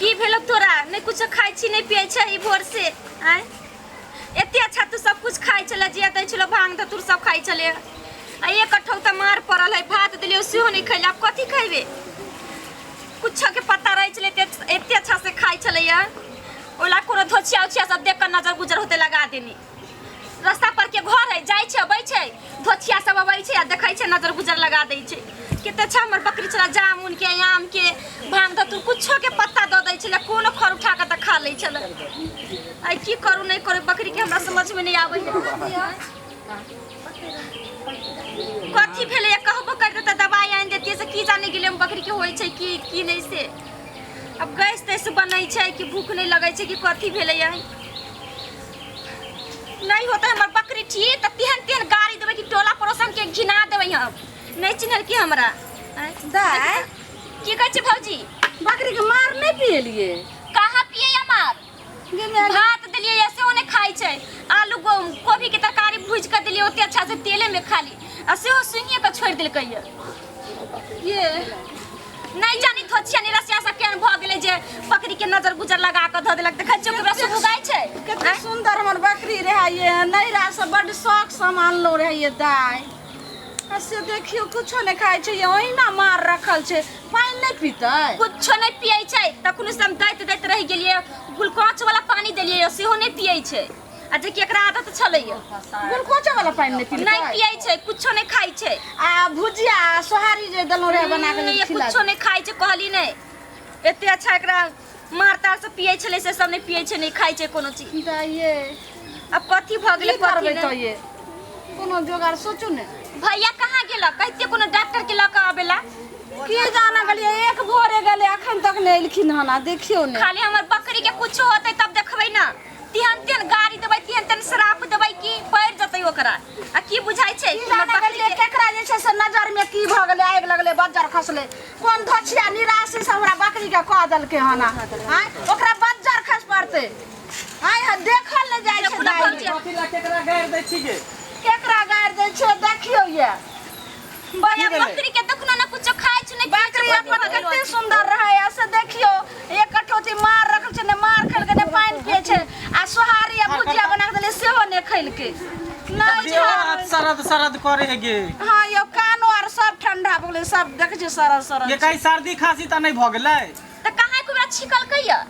की भेलो तोरा नहि कुछ खाइ छी नहि पियै छै ई भोर से आँय एते अच्छा तू सब कुछ खाइ छले जे दै छलो भांग धतूर सब खाइ छले आ एक कट्ठो तऽ मार पड़ल है भात देलियै सेहो नहि खैले आब कथी खैबे कुछो के पत्ता रहै छलै एते एते अच्छा से खाइ छलैया ओला कोनो धोछिया उछिया सब देख कऽ नजर गुजर होते लगा देनी रास्ता पर के घर है जाइ छै अबै छै धोछिया सब अबै छै आ देखै छै नजर गुजर लगा दै छै कते अच्छा हमर बकरी छलै जामुन के आम के भांग धतूर कुछो के पत्ता दऽ दै छलै कोनो खर उठा कऽ तऽ खा लै छलै आइ की करू नहि करू बकरी के हमरा समझ में नहि आबै कथी भेलै कहबो कर देतै दवाइ आनि देतियै से की जाने गेलै हम बकरी के होइ छै की की नहि से आब गैस तैस बनै छै कि भूख नहि लगै छै कि कथी भेलै नहीं होता हमर बकरी ठीक तऽ तेहन तेहन गाड़ी देबै कि टोला पड़ोसन के घिना देबै हम नहीं चिन्हल की हमरा आँय? दाय की कहै छै भौजी बकरी के मार नहीं पियलिए कहाँ पियै मार भात देलियै या सेहो नहि खाइ छै आलू कोबी के तरकारी भूजि कऽ देलियै ओते अच्छा से तेले में खाली आ सेहो सुनिए कऽ छोड़ि देलकै ये ये नहीं जानी थोचिया निरसिया सब केहन भऽ गेलै जे बकरी के नजर गुजर लगा कऽ धऽ देलक देखै छियै ओकरा सुगुगाइ छै कते सुंदर हमर बकरी रहे ये नैरा से बड शौक से हम आनलो रहे ये दाय आ से देखियो कुछो नहीं खाइ छै ये ओहिना मार रखल छै पानि नहीं पीतै कुछो नहि पियै छै तखनो से हम दैत दैत रहि गेलियै ग्लूकोज वाला पानी देलियै सेहो नहि पियै छै आ जे कि एकरा आदत छलैया ग्लूकोज वाला पानि नहि पीलकै नहि पियै छै कुछो नहि खाइ छै आ भुजिया आ सोहारी जे देलहुँ रहे बना के नहि खिला कुछो नहि खाइ छै कहली नहि एते अच्छा एकरा मार तार से पियै छलै से सब नहि पियै छै नहि खाइ छै कोनो चीज दाइये आब कथी भऽ गेलै की कथी करबै नहि तऽ ये कोनो जोगाड़ सोचू ने भैया कहाँ गेलक कहितियै कोनो डॉक्टर के लऽ कऽ आबेला के जाना गेलियै एक भोरे गेलै अखन तक नहि एलखिन हन आ देखियौ ने खाली हमर बकरी के कुछो होतै तब देखबै ना तेहन तेहन गाड़ी देबै तेहन तेहन श्राप देबै कि पड़ि जेतै ओकरा आ की बुझाइ छै की कि हमर जाने बकरी गेलियै के केकरा जे छै से नजर में की भऽ गेलै आगि लगलै बज्जर खसलै कोन धोछिया निराशी से हमरा बकरी के कऽ देलकै हन आँय ओकरा बज्जर खस पड़तै आँय हँ देखल नहि जाइ छै देखू ने दाइ भौजी। कथी ला केकरा गारि दै छी गे केकरा गारि दै छै देखियौ ये भैया की भेलै? बकरी के देखनो ना कुछो खाइ छै नहि पियै छै बकरी कथी अपन भऽ गेलो कते अछि? सुंदर रहै आ से देखियौ एक कटौती मार रखल छै ने मार खेलकै ने पानि पियै छै आ सोहारी आ भुजिया बना के देलियै सेहो नहि खेलकै नहि देहो छै हाथ सरद सरद करे है गे हँ यौ कानो आर सब ठंडा भऽ गेलै सब देखै छियै सरल सरल ये कहीं सर्दी खांसी तऽ नहि भऽ गेलै तऽ कहाँ एकरा छिकलकै या